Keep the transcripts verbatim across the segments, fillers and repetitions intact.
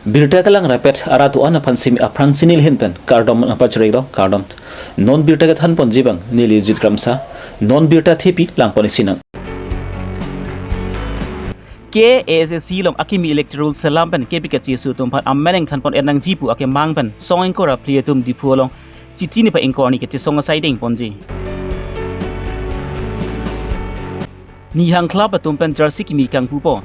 Birta kelang rapet arat do-an aphan simi aphrang si neli ahin pen kardom nangpachirilo, kardom. Non birta kethan ponji abang neli Jit Kramsa, non birta thepi lang pon-ik sinang. K A S A C along akimi electoral selam pen K B K C S U atum aphan amen ingthan pon-et nangji pu akemang pen song ingkoi ra phli atum Diphu along Chiti niphai ingkoi arni kachesong asai deng ponji. Nihang Club atum pen jersey kimi kangpu pon.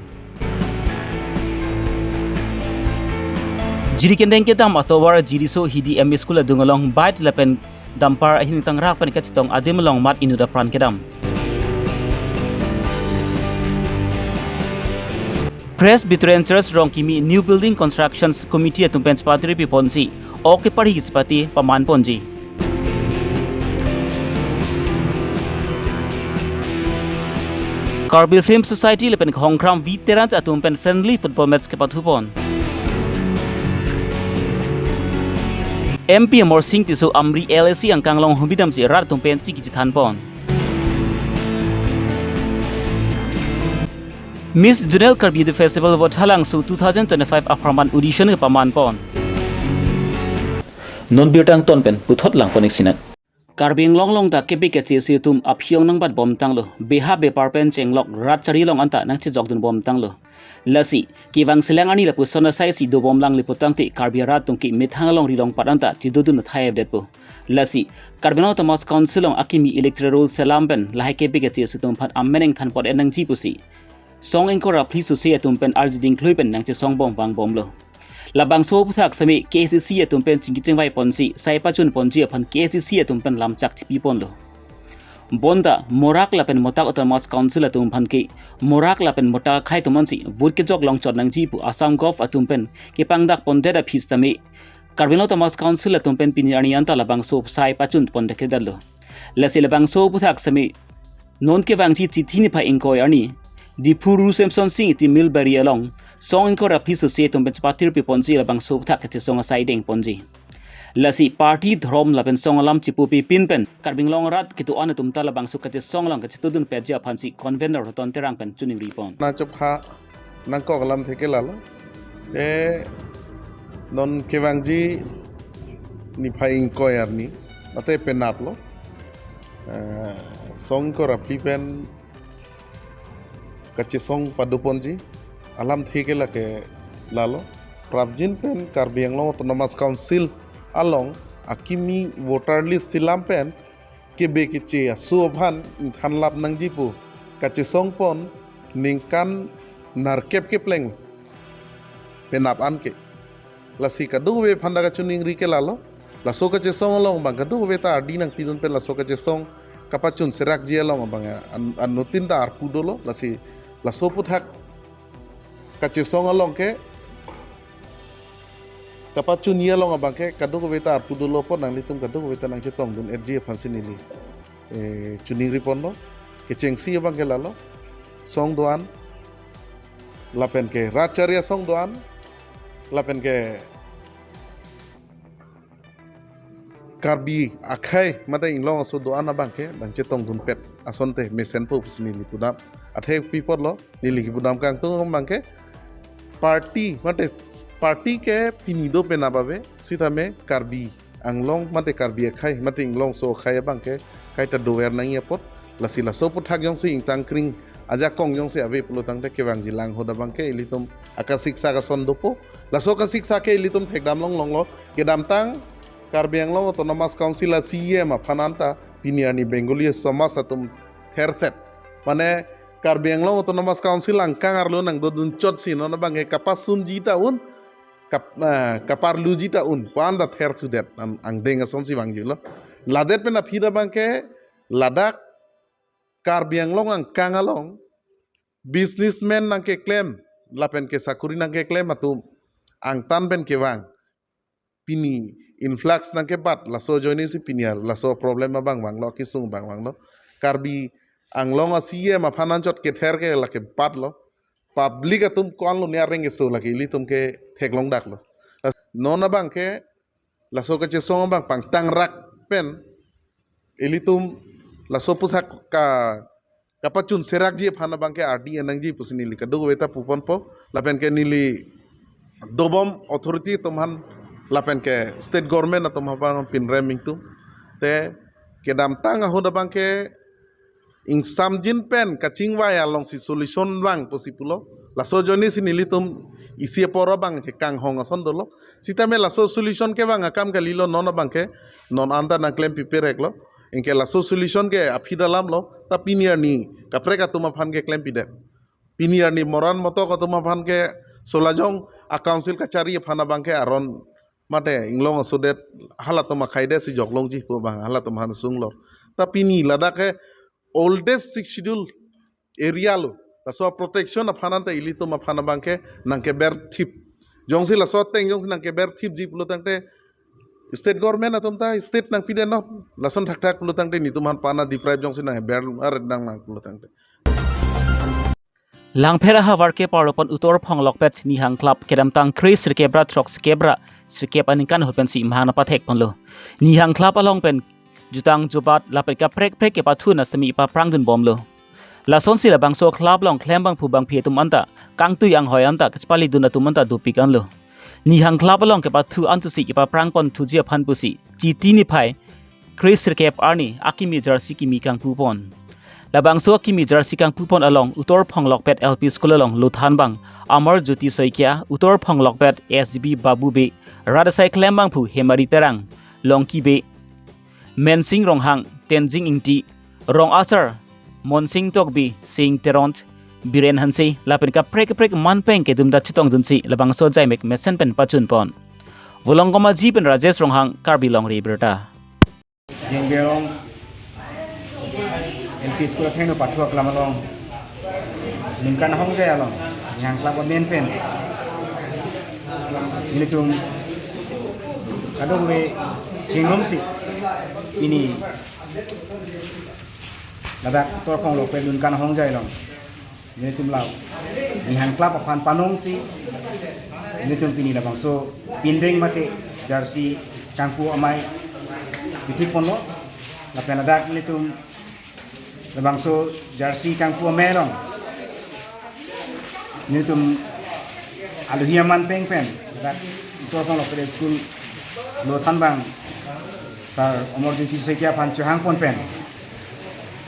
Jiri kendeng kedam atovar Jiriso Hidi M E School adung along bike lapen dumper ahin tangrak pen kachetong adim along mat inut apran kedam. Presbyterian Church Rongkimi New Building Constructions Committee atum pen chepatiri pi ponsi ok keparhi chepate paman ponji. Karbi Film Society lapen Khongkram veterans atum pen friendly football match kepathu pon. M P Amarsing Tisso Amri L A C angkang along humi damsi rat atum pen chiki chethan pon. Miss Zonal Karbi Youth Festival Vothatlangso two thousand twenty-five apharman audition kepaman pon. Non birta angton pen puthot lang pon-ik sinang. Karbi Anglong along ta K B K C S U atum aphi-ong nangbat bomtanglo, beha bepar pen chenglok rat chari along anta nangchejokdun bomtanglo. Lasi kevang selang arni lapuson asai si dobom lang le putangte Karbi arat atum ke methang alongri along pat anta chedodun athai avedetpo. Lasi Karbi Anglong Autonomous Council along akimi electoral selam pen lahai K B K C S U atum aphan amen ingthan pon-et nangji pusi song ingkoi ra phli sose atum pen arji dingklui pen nangchesong bom vangbomlo. Labangso aphuthak semi K A C C atum pen chingki chingvai ponsi sai pachun ponji aphan K A C C atum pen lamchak chipi ponlo. Bonta Morak lapen Motak Autonomous Council atum aphan ke Morak lapen Motak akhei atum ansi vote kejok longchot nangji pu Assam Gov atum pen kepangdak pondet aphi sitame Karbi Anglong Autonomous Council atum pen pini arni anta labangso sai pachun pondetlo. Lasi labangso aphuthak semi non kevangji Chiti niphai ingkoi arni Diphu Ru Semsonsing Ingti Millberry along song ingkoi ra phli sose atum pen chepatiri pi ponsi labangso aphuthak kachesong asai deng ponji. Lasi party, dhorom lapen song alam chipupi pin pen Karbi Anglong arat kedo-an atum ta labangso kachesong along kachetodun petji aphansi convener Roton Terang pen choningri pon. Nangchopha nangkok alamthe ke lalo. Ke non kevangji niphai ingkoi arni mate penaplo. Eh, song ingkoi ra phli pen kachesong pado ponji alamthe ke lake lalo. Prapjin pen Karbi Anglong Autonomous Council along akimi voter list selam pen K B K C S U aphan ingthan lap nangji pu kachesong pon ningkan nerkep kepleng penap anke. Lasi kadokave aphan ta kachoningri ke lalo. Laso kachesong along abang kadokave ta ardi nangpidun pen laso kachesong kapachun serakji along abang an, anuttin ta arpu dolo. Lasi laso aphuthak kachesong along ke kapachunji along abang ke kadokave ta arpu dolo apot nanglitum kadokave ta nangchetongdun etji aphansi neli, eh, choningri ponlo. Kechengsi abang ke lalo, song do-an lapen ke rat chari asong do-an lapen ke Karbi akhei mate inglong aso do-an abang ke nangchetongdun pet asonte mesenpo pusi neli pudam. Athe pi apotlo neli kipudam kangtung abang ke party mate party ke pini do penap ave sitame Karbi Anglong mate Karbi akhei mate inglong aso akhei abang ke kaita dover nangji apot. Lasi laso aphuthak jongsi ingtangkring ajakong jongsi ave pulo tangte kevangji lang ahut abang ke ilitum akasiksak ason dopo. Laso akasiksak ke ilitum thekdam longlonglo. Kedamtang Karbi Anglong Autonomous Council a-C E M aphan anta pini arni Bengali somaj atum therset. Mane Karbi Anglong Autonomous Council angkang arlo nangdodun chotsi non abang ke kapasunji ta un, kap-, eh, kaparluji ta un, pu anta thersudet an angdeng asonsi vangjulo. Ladet pen aphi abang ke ladak Karbi Anglong angkang along businessman nangkeklem lapen ke sakuri nangkeklem atum angtan pen kevang. Pini influx nangkebat laso ajoinesi pini ar laso problem abang vanglo, kesung abang vanglo. Karbi Anglong a-C E M aphan anchot kether ke lake batlo. Public atum ko-an lo ne areng keso lake ilitum ke theklongdaklo. Non abang ke laso kachesong abang pangtangrak pen ilitum laso aphuthak ka kapachun serakji aphan abang ke ardi nangji pusi neli kadokave ta puponpo lapen ke neli dobom authority atum aphan lapen ke state government atum aphan pinrem ingtung. Te kedamtang ahut abang ke ingsamjin pen kachingvai alongsi solution vang pusi pulo. Laso ajoinesi nelitum isi apor abang ke kanghong ason dolo. Sitame laso solution kevang akam kalilo, non abang ke non anta nangklem piper heklo. Anke laso solution ke aphi dalam lo. Ta pini arni kaprek atum aphan ke klempidet. Pini arni moran motok atum aphan ke solajong a-council kachari aphan abang ke aron mate inglong asodet halatum akhaidet si joklongji pu abang halatum aphan sunglo. Ta pini ladak ke oldest Sixth Schedule area lo. Laso protection aphan anta ilitum aphan abang ke nangkeberthip. Jongsi laso ateng jongsi nangkeberthipji pulo tangte state government atum ta state nangpidet non. Lason thakthak pulo tangte nelitum aphan pana deprive jongsi nangber aret nang nang pulo tangte. Langpher ahavar ke parlopon Utor Phonglokpet Nihang Club kedamtang kre sirkep ra throk sirkep ra sirkep aningkan ahut pensi mahang pathek ponlo. Nihang Club along pen jutang jubat lapen kaprek prek kepathu na semi paprang dunbomlo. Lasonsi labangso club along klembangphu bangphi atum anta kangtui anghoi anta kachepali dun atum anta dopik anlo. Nihang Club along kepathu antusi kepaprang ponthuji aphan pusi Chiti niphai kre sirkep arni akimi jersey kimi kangpupon. Labangso akimi jersey kangpupon along Utor Phonglokpet L P School along lothan bang Amar Jyoti Saikia, Utor Phonglokpet S G B Babu Bey, rat asai klembangphu Hemari Terang, Longki Bey, Mensing Ronghang, Tenzing Ingti, Rong Asar, Monsing Tokbi, Sing Teron, Biren Hanse lapen kaprek kaprek manpeng kedum da chetongdunsi labangso jaimek mesen pen pachunpon. Volongkom Aji pen Rajesh Ronghang, Karbi Longri Abirta. Jengberong L P School athengno pathu aklam along ningkan ahongjai along Nihang Club amen pen nelitum kadokave chingrumsi pini ladak Utor Phonglokpet ningkan ahongjai along nelitum la Nihang Club aphan panongsi nelitum pini labangso pindeng mate jersey kangpu amei pithik ponlo. Lapen ladak nelitum labangso jersey kangpu amei along nelitum alohi aman peng pen ladak Utor Phonglokpet School lothan bang Sir Amar Jyoti Saikia aphan chohang pon pen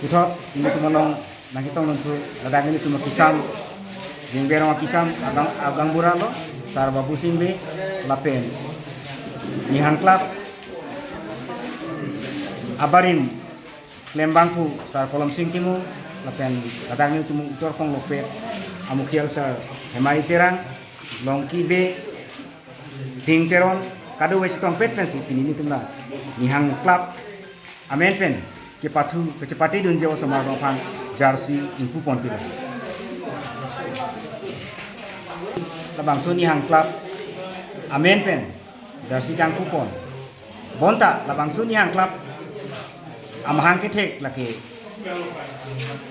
puthot nelitum along nangketongdun thu ladak nelitum akisam, Jengberong akisam, agang, agang bura lo, Sir Babu Sing Bey, lapen Nihang Club abarim klembangphu Sir Kolom Sing Timung, lapen ladak nelitum Utor Phonglokpet amukhial Sir Hemari Terang, Longki Bey, Sing Teron, kadokave chetongpet pensi pini nelitum la Nihang Club amen pen kepathu kachepate dunji osomar aphan jersey ingpu ponpilo. Labangso Nihang Club amen pen jersey kangpu pon. Bonta labangso Nihang Club amahang kethek lake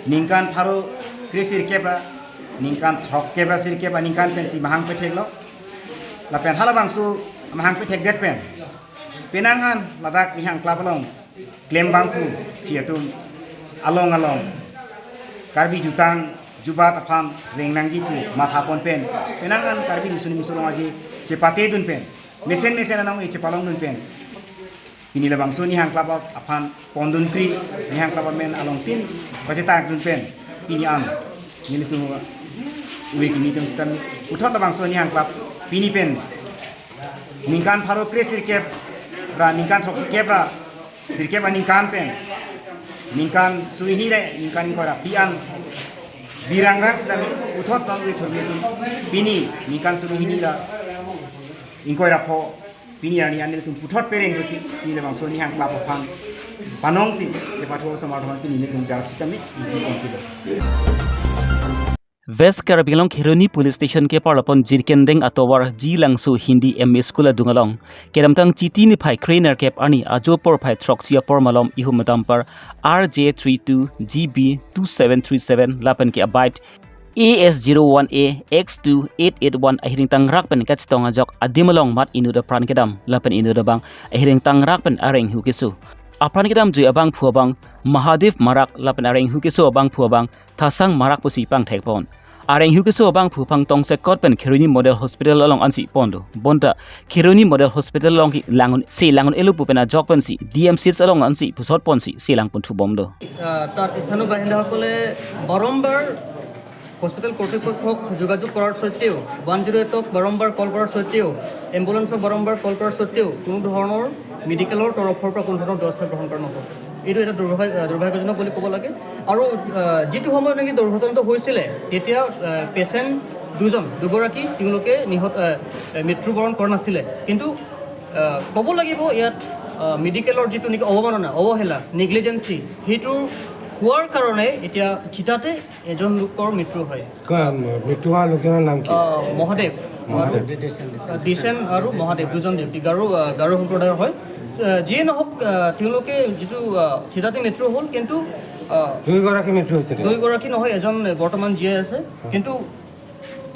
ningkan pharo kre sirkep ra ningkan throkkep ra sirkep aningkan pensi mahang petheklo. Lapen halabangso amahang pethekdet pen penang an ladak Nihang Club along klembangphu phi atum along along Karbi jutang jubat aphan reng nangji pu matha pon pen penang an Karbi Riso Nimso Rong Aje chepate dun pen mesen mesen anong e chepalong dun pen pini labangso Nihang Club aphan pondun pri Nihang Club amen along tin pachetak dun pen pini an nelitum uwe kimi atum sitame puthot labangso Nihang Club pini pen ningkan pharo kre sirkep ra ningkan throksirkep ra sirkep aningkan pen ningkan suri hini ra ningkan ingkoi ra phi an virang rang sitame puthot non uwe thurmi atum pini ningkan suri hini ra ingkoi ra pho pini arni an nelitum puthot pereng dosi pini labangso Nihang Club aphan panongsi kepathu osomar aphan pini nelitum jersey tame ingkoi kilo. West Karbi Anglong Kheroni Police Station ke parlopon Jirkendeng atovar G Langso Hindi M E School adung along kedamtang Chiti niphai kre nerkep arni ajo porphai throksi apor malom ihum damper R J three two G B two seven three seven lapen ke abike A S zero one A X two eight eight one ahiring tangrak pen kachetong ajok adim along mat inut apran kedam lapen inut abang ahiring tangrak pen areng hu keso. Apran kedam jui abangphu abang Mahadev Marak lapen areng hu keso abangphu abang Thasang Marak pusi pangthek pon. Areng hu keso abang phu phang tongsekot pen Kheroni Model Hospital along ansi pon do. Bonta Kheroni Model Hospital along ke langun se langun-elo pu pen ajok pensi D M C H along ansi pusot ponsi selang ponthu bom do. আহ, তাত স্থানীয় বাসিন্দাসকলে বাৰম্বাৰ হস্পিটেল কৰ্তৃপক্ষক যোগাযোগ কৰাৰ স্বত্বেও, one zero' এইটক বাৰম্বাৰ কল কৰাৰ স্বত্বেও, এম্বুলেন্সক বাৰম্বাৰ কল কৰাৰ স্বত্বেও কোনো ধৰণৰ মেডিকেলৰ তৰফৰ পৰা কোনো ধৰণৰ ব্যৱস্থা গ্ৰহণ কৰা নহ'ল। এইটো এটা দুৰ্ভাগ্য, আহ, দুৰ্ভাগ্যজনক বুলি ক'ব লাগে। আৰু, আহ, যিটো সময়ত নেকি দুৰ্ঘটনাটো হৈছিলে, তেতিয়া, আহ, পেচেণ্ট দুজন, দুগৰাকী তেওঁলোকে নিহত, আহ, আহ, মৃত্যুবৰণ কৰা নাছিলে। কিন্তু, আহ, ক'ব লাগিব ইয়াত, আহ, মেডিকেলৰ যিটো নেকি অৱমাননা, অৱহেলা, নেগলিজেঞ্চি, সেইটো হোৱাৰ কাৰণে এতিয়া থিতাতে এজন লোকৰ মৃত্যু হয়। ক-, মৃত্যু হোৱা লোকজনৰ নাম কি? আহ, মহাদেৱ আৰু, মহাদেৱ। আহ, দিছেন আৰু মহাদেৱ দুজন ব্যক্তি গাৰো, আহ, গাৰো সম্প্ৰদায়ৰ হয়। আহ, যিয়ে নহওক, আহ, তেওঁলোকে যিটো, আহ, থিতাতে মৃত্যু হ'ল, কিন্তু, আহ, দুইগৰাকী মৃত্যু হৈছে নেকি? দুইগৰাকী নহয়, এজন বৰ্তমান জীয়াই আছে। হয়। কিন্তু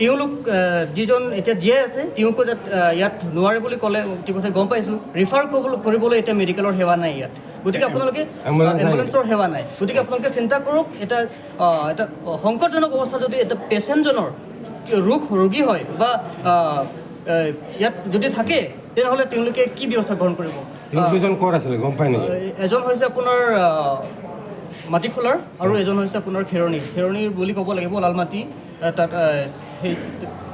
তেওঁলোক, আহ, যিজন এতিয়া জীয়াই আছে, তেওঁকো যাত, আহ, ইয়াত নোৱাৰে বুলি ক'লে, ইতিমধ্যে গম পাইছোঁ। ৰিফাৰ কৰিবলৈ, কৰিবলৈ এতিয়া মেডিকেলৰ সেৱা নাই ইয়াত। গতিকে আপোনালোকে, এম্বুলেন্স আহ, নাই। এম্বুলেন্সৰ সেৱা নাই। গতিকে আপোনালোকে চিন্তা কৰক, এটা, আহ, এটা সংকটজনক অৱস্থা যদি এটা পেচেণ্টজনৰ ৰোগ, ৰোগী হয় বা, আহ, এ, ইয়াত যদি থাকে, তেনেহ'লে তেওঁলোকে কি ব্যৱস্থা গ্ৰহণ কৰিব? লোক আহ, দুজন ক'ত আছিলে, গম পায় নেকি? আহ, এজন হৈছে আপোনাৰ, আহ, মাটিখোলাৰ আৰু এজন হৈছে আপোনাৰ খেৰণি। খেৰণি বুলি ক'ব লাগিব, লালমাটি, আহ, তাত, আহ, সেই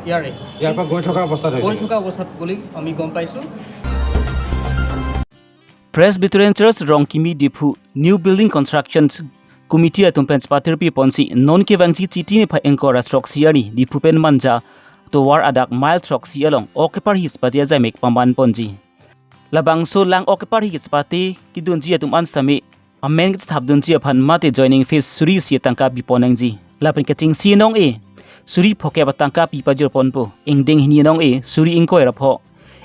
ইয়াৰে। ইয়াৰ পৰা গৈ থকা অৱস্থাত হৈছে। গৈ থকা অৱস্থাত বুলি আমি গম পাইছোঁ। Presbyterian Church Rongkimi Diphu New Building Construction Committee atum pen chepatirpi ponsi non kevangji Chiti niphai ingkoi ra throksi arni Diphu pen Manja tovar adak mile throksi along ok keparhi chepate ajaimek paman ponji. Labangso lang ok keparhi chepate kedunji atum an sitame amen kethapdunji aphan mate joining fees suri isi atangka bipon nangji. Lapen kechengsi anong-e suri phokep atangka pipajor ponpo. Ingdeng hini anong-e suri ingkoi ra pho.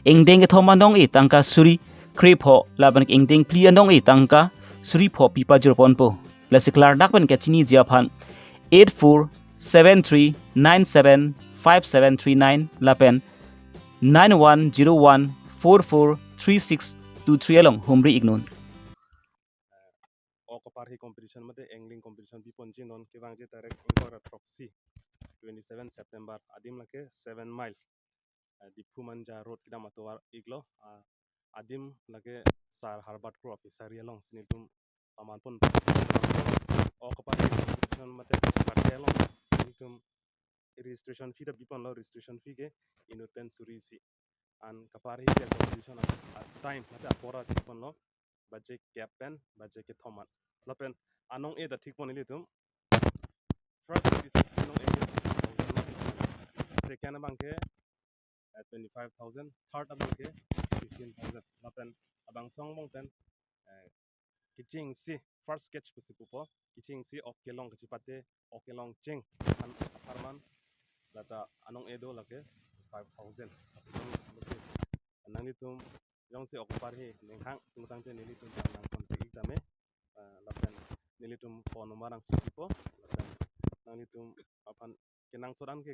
Ingdeng kethom anong-e tangka suri kre pho. Lapen ingdeng phli anong-e tangka suri pho pipajor ponpo. Lasi klardak pen kachiniji aphan eight four seven three nine seven five seven three nine lapen nine one zero one four four three six two three along humri iknon. Ok keparhi competition mate angling competition biponji non kevangji tarik ingkoi ra throksi, twenty seven September, adim lake seven mile, eh, Diphu Manja road kedam atovar iklo, ah, adim lake Sir Herbert Kro fishery alongsi nelitum paman pon. Ok keparhi competition mate party along nelitum registration fee ta biponlo, registration fee ke inut pen suri isi. An keparhi ke competition a, a time mate apor ta thikponlo, baje kep pen baje kethom an. Lapen anong-e ta thikpon ilitum. First anong-e ke, second abang ke, eh, twenty five thousand, third abang ke fifteen thousand. Lapen abang song bong pen, eh, kechengsi first catch pusi pupo, kechengsi ok kelong kachepate, ok kelong cheng aphan apharman lata anong-e do lake five thousand. Nanglitum jongsi ok keparhi ninghang pulotangte nelitum nang contact ik tame, ah, lapen nelitum phone number nangchipipo, lapen nanglitum aphan kenangsot an ke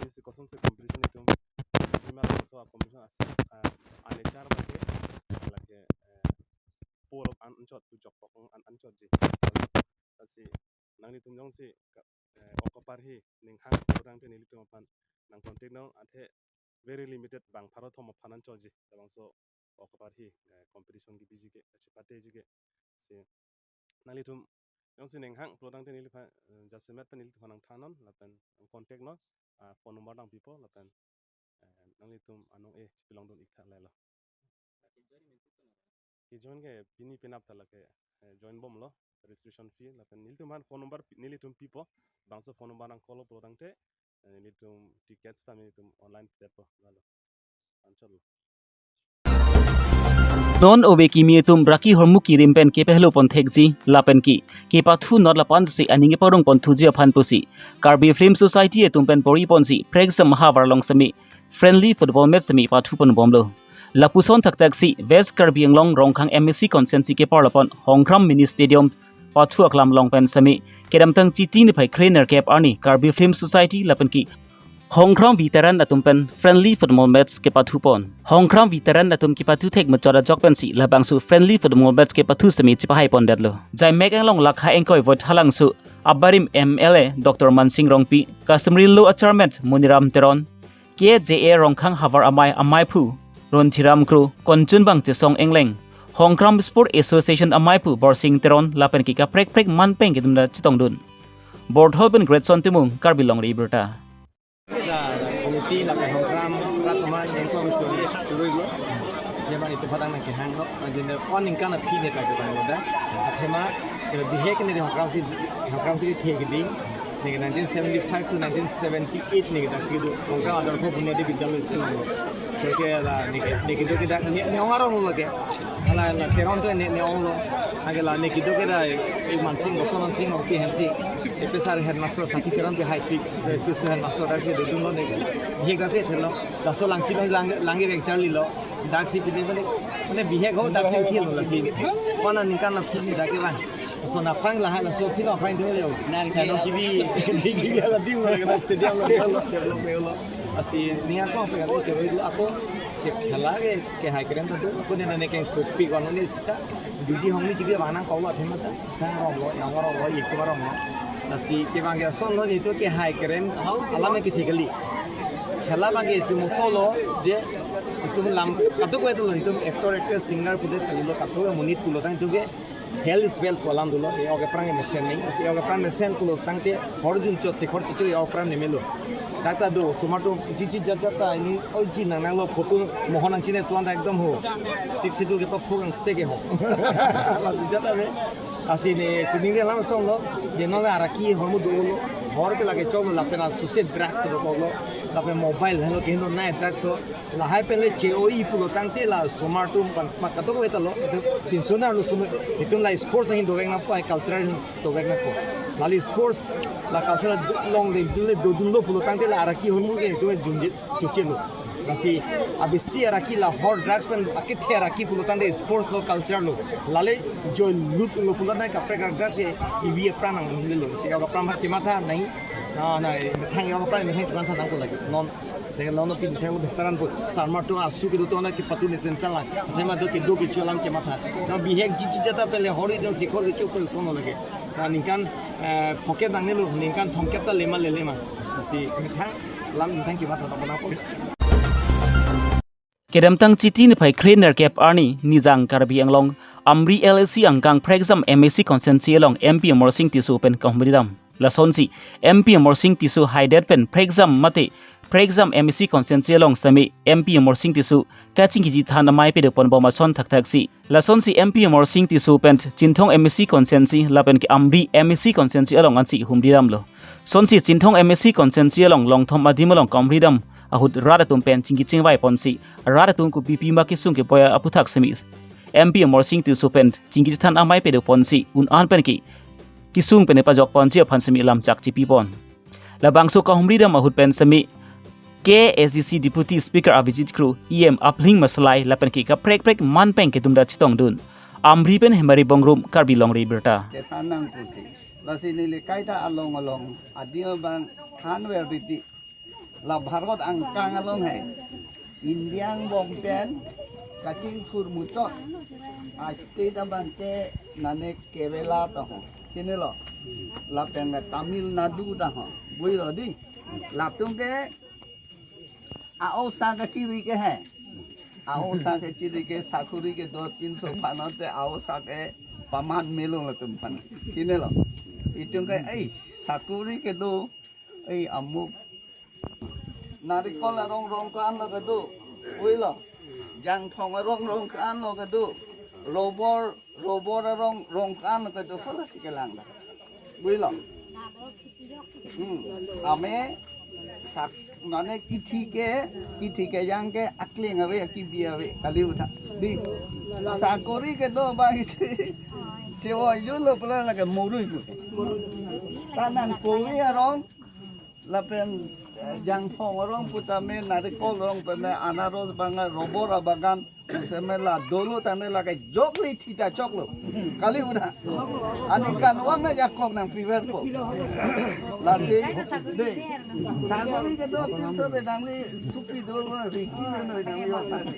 isi kosonsi competition itum, imal so a competition as, ah, an echar abang ke lake, eh, polo an anchot pu jok pok an anchotji. Lasi nanglitum jongsi ka, eh, ok keparhi ninghang pulotangte nelitum aphan nang contact non, athe very limited, bang pharo thom aphan anchotji. Labangso ok keparhi, eh, competition kebiji ke, kachepateji ke. Si nanglitum jongsi ninghang pulotangte neliphan, eh, jasemet pen neliphan nangthannon lapen nang contact non, ah, phone number nangpipo lapen, eh, nanglitum anong-e chepilongdun iktha lelo. Kejoin ke pini penap ta lake, eh, join bomlo, registration fee lapen nelitum aphan phone number pi-, nelitum pipo, bangso phone number nang call pulotangte, eh, nelitum tickets ta nelitum online pipo lalo. Anchotlo. Non ove kimi atum raki hormu kirim pen kepehelo pon thekji lapen ke kepathu not lapuson si aning keparong ponthuji aphan pusi Karbi Film Society atum pen pori ponsi Preksam havar along semi friendly football match semi pathu pon bomlo. Lapuson thakthak si West Karbi Anglong Rongkhang M A C constituency keparlo pon Hongram Mini Stadium pathu aklam along pen semi kedamtang Chiti niphai kre nerkep arni Karbi Film Society lapen ke Hongram veteran atum pen friendly football match kepathu pon. Hongram veteran atum kepathu thek machot ajok pensi labangso friendly football match kepathu semi chepahai pondetlo. Jaimek anglong lakha ingkoi voit halangso abarim M L A Doctor Mansing Rongpi, Customary Law Chairman Muniram Teron, K J A Rongkhang Havar Amei ameiphu Runthiram Kro, konchunbang Chesong Engleng, Hongkram Sport Association ameiphu Borsing Teron lapen ke kaprek prek manpeng kedunda chetongdun. Borthol pen Greatson Timung, Karbi Longri Abirta. Da committee lapen Hongkram rat atum ningkong churi churi lo. Athema itum aphan nangkehang lo. Anjine ko ningkan aphi ne ta ketang lo da. Athema, eh, bihek ne Hongkram si, Hongkram si kethe keding. Neke nineteen seventy-five to nineteen seventy-eight neke dak si do. Hongkram Adarsha Bunyadi Bidyalaya School lo. So ke la neke, neke do ke dak ne, ne ong arong lo ke. Hala la Teron to ne, ne ong lo. Anke la neke do ke da, eh, Mansing, Doctor Mansing Rongpi ahem si. Episar headmaster Sati Teron pe hai pik. School headmaster dak si dodun lo ne. Bihek dak si thelo. Laso langpi lo lang, langke vek charli lo. Dak si pine mane, mane bihek ho dak si thelo lasi. Ko ningkan aphi ne dak ke bang. So na phrang lahai laso aphi lo phrang thelo. Nang si. Sai lo kibi, kibi ala ding lo ke stadium lo, lo, lo, lo, lo. Lasi ning ako pe kan choro lo ako ke khela ke, kehai keren ta do. Ako ne ne ke sopi ko ne sita. Biji hong ni chibi bang nang ko lo athema ta. Thangrong lo, yang rong lo, ik rong lo. Lasi kevang ke ason lo, itu kehai keren alam ke thekali. Khela abang ke isi moto lo, je itum lam, kadokave dolo itum actor, actress, singer pudet kali lo, kadokave monit pulo tang itum ke health is wealth pu alam dolo, e-ok aphrang mesen nang, lasi e-ok aphrang mesen pulo tangte hor jun chot si hor chicho e-ok aphrang ne melo. Dak ta do, osomar atum jiji jat jat ta ini, oi ji nang nang lo photo mohon nang chine tuan ta ekdom ho. Sixth Schedule kepaphuk ang se ke ho. Lasi jat ave. Lasi ne chuning re lam song lo. Deno le araki hormu do lo. Hor ke lake chong lo lapen associate drugs to ko lo. Lapen mobile helo ke hendo nai drugs to. Lahai pen le che-oi pulo tangte la osomar atum pan ma kadokave ta lo. Pensioner lo sunu. Itum la sports ahin dovek nangpo, cultural ahin dovek nangpo. Lali sports la cultural do-, long le, le dodun lo pulo tangte la araki hormu ke itum junje chuche lo. Lasi abisi araki la hor drugs pen akethe araki pulo tangte sports lo culture lo. Lale joy lut lo pulo tangte kaprek drugs ke ivi apran nang le lo. Si e-ok apran ma chematha nai. Na, na, methang e-ok apran methang chematha nang ko lagi. Non, de lo no pin thang lo veteran po. Sarmar atum asu kedo atum na kepatu ne sensa la. Athema do kedo kecho alam chematha. Na bihek jiji jat ta pen le hori don si hor kecho pen sono lagi. Na ningkan, eh, phokep nang ne lo, ningkan thomkep ta lema le lema. Si methang lam ningkan chematha ta pona po. Kedamtang Chiti niphai kre nerkep arni Nijang Karbi Anglong Amri L A C angkang Prekjam M A C constituency along M P Amarsing Tisso pen kahumri dam. Lasonsi M P Amarsing Tisso haidet pen Prekjam mate Prekjam M A C constituency along sitame M P Amarsing Tisso kachingkiji than amei pado ponbom ason thakthak si. Lasonsi M P Amarsing Tisso pen Chinthong M A C constituency lapen ke Amri M A C constituency along ansi humri damlo. Sonsi Chinthong M A C constituency along longthom adim along kahumri dam ahut rat atum pen chingki chingvai ponsi rat atum kopi pima kesung kepoya aphuthak semi M P Amarsing Tisso pen chingki chethan amei pado ponsi un-an pen ke kesung pen pajok ponsi aphan semi lam chak chipi pon. Labangso kahumri dam ahut pen semi K A A C C Deputy Speaker Abhijit Kro, E M Apling Masalai lapen ke kaprek prek manpeng kedunda chetongdun. Amri pen Hemari Bongrung, Karbi Longri Abirta. Chethan nang pusi. Lasi neli kaita along along adim abang thanver titi. La Bharat angkang along hai. India angbong pen kachingthur muchot. A state abang ke nane Kerala ta ho. Chinilo. Lapen ke Tamil Nadu ta ho. Builo di. Latum ke a-osa kachiri ke hai. A-osa kachiri ke sakuri ke do tin so panote a-osa ke paman melo latum pan. Chinilo. Itum ke, ei, sakuri kedo, ei, amuk. Narikol arong rong ko-an lo kedo. Builo. Jangphong arong rong ko-an lo kedo. Robor, robor arong rong ko-an lo kedo. Ko lasi kelang da. Builo. Hmm. Ame sak mane kithi ke, kithi kejang ke akling ave, akibi ave, kali uta. Di sakuri kedo ba isi. Chewa yulo pula lake morui pu. Kanang kori arong, lapen, eh, jangphong arong putame, narikol arong putame, anaros bagan, robor abagan, Seme la dolo tangte la kejok le thita choklo. Kali udah. Aningkanvang na jakok nangpiverpo. Lasi, de. Sakori kedo pinso be nangli supi dolo riki le noi nangli osari.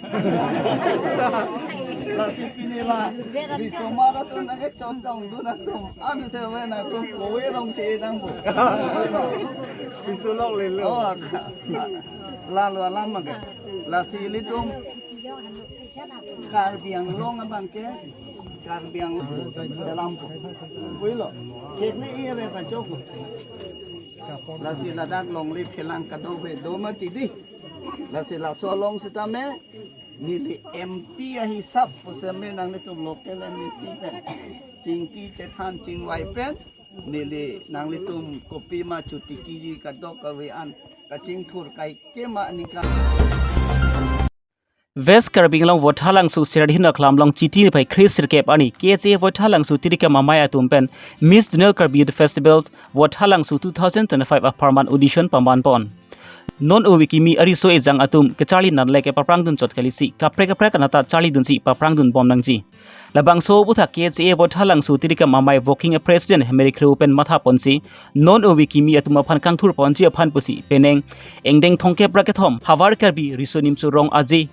Lasi pini la, di somar atum nangkechon dongdun atum. Anu seme nangtum kove rong si nangpo. Pinso lok lelo. Oh, aka. Lalu alam maka. Lasi ilitum Karbi Anglong abangke, Karbi Anglong dalam ko. Puilo. Kekne iya be pachok ko. Lasi ladak longle phelang kado be do mati di. Lasi laso along sitame neli M P ahisap pusitame nanglitum local M A C pen chingki chethan chingvai pen neli nanglitum kopima chutikiji kadokave an kachingthur kai kema aningkan. West Karbi Anglong Vothatlangso Serdihun Aklam along Chiti niphai kre sirkep arni K H A A Vothatlangso Tirikam Amei atum pen Miss Zonal Karbi Youth Festival Vothatlangso two thousand twenty-five apharman audition paman pon. Non ove kimi ariso ejang atum kecharli nanle ke paprangdun chot kalisi kaprek kaprek anata charlidunsi paprangdun bom nangji. Labangso aputhak K H A A Vothatlangso Tirikam Amei working a president Hemari Kro pen matha ponsi non ove kimi atum aphan kangthur ponji aphan pusi penang ingdeng thomkep ra kethom Havar Karbi Riso Nimso Rong Aje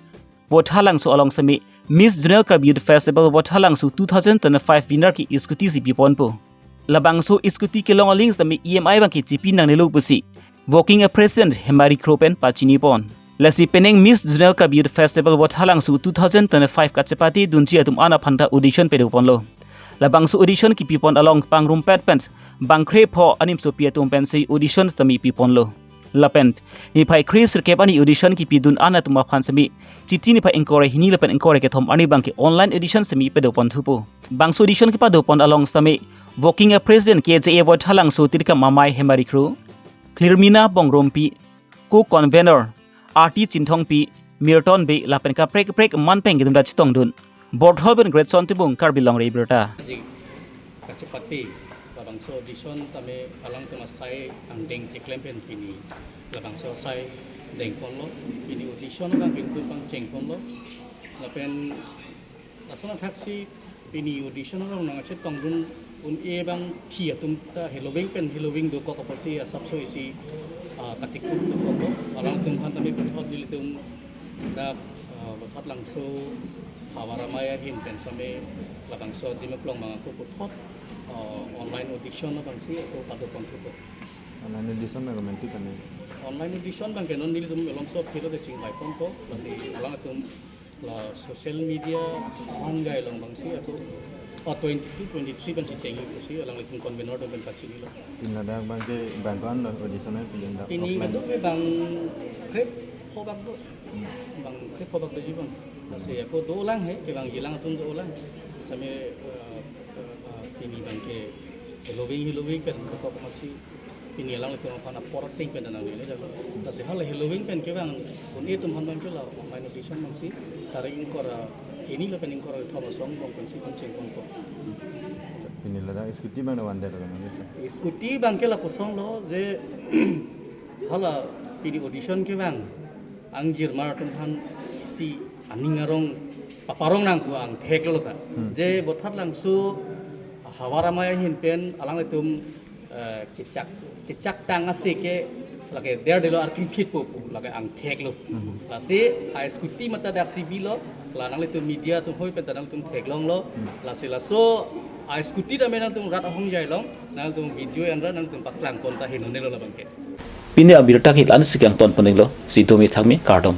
Vothatlangso along sitame Miss Zonal Karbi Youth Festival Vothatlangso two thousand twenty-five winner ke scooty si piponpo. Labangso scooty kelong aling sitame E M I abangke chipi nangnelo pusi working a president Hemari Kro pen pachini pon. Lasi penang Miss Zonal Karbi Youth Festival Vothatlangso two thousand twenty-five kachepate dunji atum an aphanta audition pado ponlo. Labangso audition kipi pon along pangrumpet pen bangkre pho animsopi atum pensi audition sitame pi ponlo. Lapen niphai kre sirkep arni audition kipidun an atum aphan sitame Chiti niphai ingkoi ra hini lapen ingkoi ra kethom arni abangke online audition sitame pado pon thupo. Bangso audition kipado pon along sitame working a president K H A A Vothatlangso Tirikam Amei Hemari Kro, Klirmina Bongrumpi, co-convener Arti Chinthongpi, Mirton Bey lapen kaprek kaprek manpeng kedunda chetongdun. Borthol pen Greatson Timung, Karbi Longri Abirta. Ji, kachepate labangso audition tame alangtum asai angdeng cheklem pen pini labangso asai dengponlo, pini audition abang pintu pangchengponlo. Lapen lason athaksi pini audition along nangchetongdun un-e abangpi atum ta heloving pen heloving dokok apotsi asapso isi, ah, katikuk dokoklo. Alangtum aphan tame puthot nelitum dak, ah, Vothatlangso Havar Amei ahin pen sitame labangso adim aklong abang ako puthot, ah, online audition abangsi ako pado pon thupo. Online audition na romantic kami. Online audition abangke non nelitum malomso philo kechingvai ponpo, lasi alangtum la social media an gai along abangsi ako, oh, twenty-two, twenty-three pensi chengji pusi alanglitum convener atum pen pachinilo. Pini ladak abangke bangko-an lo audition ai pini dak pini offline. Kedo ke bangkre pho bak do. Hmm. Bangkre pho bak doji abang. Lasi ako dolang he, kevangjilang atum dolang. Sitame, eh, eh, eh, pini abangke heloving heloving pen ko masi pini alanglitum aphan apor ateng pen nangnelo. Lasi hala heloving pen kevang un-e atum aphan abangke la online audition abangsi tarik ingkoi ra hini lapen ingkoi ra kethom asong abang pensi pangchengponpo. Pini ladak scooty abang na one day lo kan, ya? Scooty abangke lapuson lo je hala pini audition kevang angjirmar atum aphan isi aning arong paparong nangpo, angthek lo ta. Hmm. Je Vothatlangso Havar Amei ahin pen alanglitum, eh, kechak, kechak tang ase ke lake der delo ar klipit po pu lake angthek lo. Hmm. Lasi a scooty mate daksi bilo, la nanglitum media atum hoi pen ta nangtum theklonglo. Hmm. Lasi laso a scooty tame nangtum rat ahongjai along nangtum video anra nangtum paklang pon ta henonelo labangke. Pini abirta ke la-ansi kangton poninglo, si domi thakmi kardom.